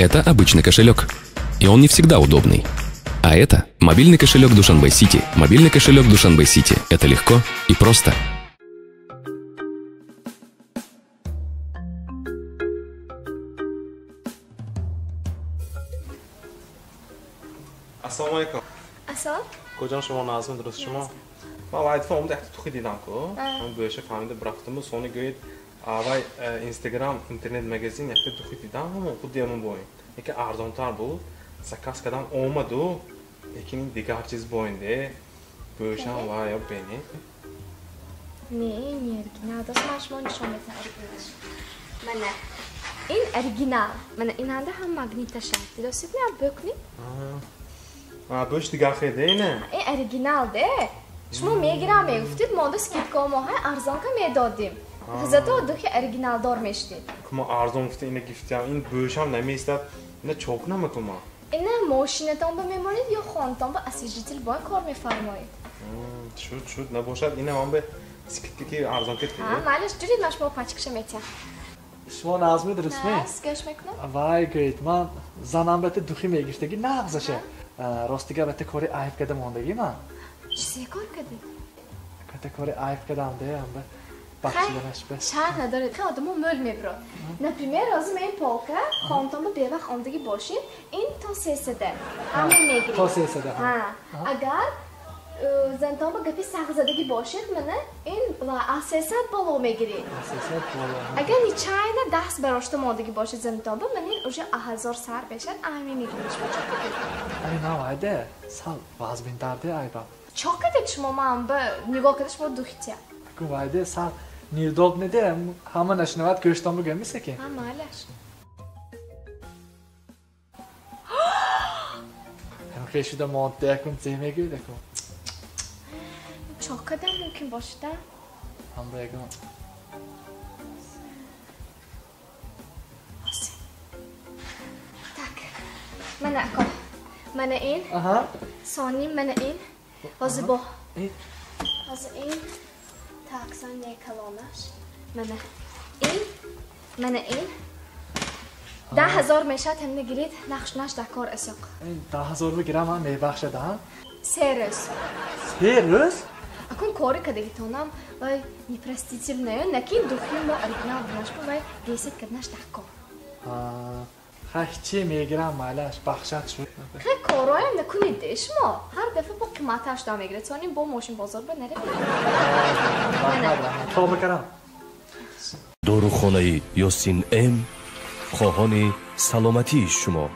Это обычный кошелек. И он не всегда удобный. А это мобильный кошелек Душанбе Сити. Мобильный кошелек Душанбе Сити. Это легко и просто. Ассалому алайкум. Ассалом. Куҷон шумо назм дуруст шумо? Ман вайдфа омада якта тухи дидам ку. Ман бӯша фаҳмида бурафтаму сони гӯед авай Инстаграм интернет магазин якта тухи дидам ҳамон худи ҳамон боин. Яке арзонтар буд. Заказ кардам омаду лекин дигар чиз боинде. Бӯшам ва ё бени. Не, не оригинал. Дос ман шумо нишон медиҳам оригиналш. Мана ин оригинал. Мана инанда ҳам магниташа. Дидосид ми бӯкни? Бӯш дигар хеде ина. Ин оригинал де. Шумо мегирам мегуфтид, монда скидка моҳай арзонка медодим. Зато духи оригиналдор мешудид. Кума арзон гуфта ина гифтям, ин бӯшам намеистад. Ина чок намекума. Ина мошинатон ба мемонед ё хонатон ба освежитель бой кор мефармоед? Шуд, шуд, набошад. Ина ман ба скидка ки арзон кет. Ҳа, майлаш ҷурид ман шумо пачкаша метиҳам. Шумо назми дуруст ме? Ҳа, гӯш мекунам. Вай гӯед, ман занам бата духи мегирифтаги нағзаша. Ростига бата кори айб када мондагӣ ман. Чизе кор кардед? Ката кори айб кадам де, амба бахшиданаш ба. Шарт надоред, хе одамо мӯл мебирод. Например, ҳозир ман ин полка хонатон ба бевақт омадагӣ бошед, ин то сесада. Ҳама мегиред. То сесада. Ҳа. Агар занатон ба гапи сағзадагӣ бошед, мана ин аз сесад боло мегиред. Аз сесад боло. Агар нечайна даст барошта мондагӣ бошед занатон ба, мана ин уже 1000 сар мешавад, ҳама мегиред шумо чок кардед. Ай навайде, сал вазминтар де айбам. Чок кардед шумо ман ба нигоҳ карда шумо духитя. Вайде сал неудобно де, ҳама нашнавад гӯштон бигӯям мисаки. Ҳа, майлаш. Ҳам шуда монд якун зе мегӯед якун. Чок кардам мумкин бошад, а? Ҳам ба ягон. Так, мана ако, мана ин. Аҳа. Сони мана ин. Ҳозир бо. Ҳозир ин. Так, сони калонаш. Мана ин, мана ин. 10 000 мешавад, ҳамина гиред, нақшунаш дар кор асоқ. Ин 10 000 бигирам, ҳам мебахшад, ҳа? 3 рӯз. 3 рӯз? Акун кори кардагитонам вай непростительное, накин духи мо оригинал бинаш бу вай десет карднаш дар кор. Хай чӣ мегирам, майлаш, бахшад шуд. Хай короям накунед де шумо. Ҳар дафъа бо қиматаш да мегиред. Сони бо мошин бозор ба наравед. Раҳмат, тавба кардам. Дорухонаи Ёсин М хоҳони саломатии шумо.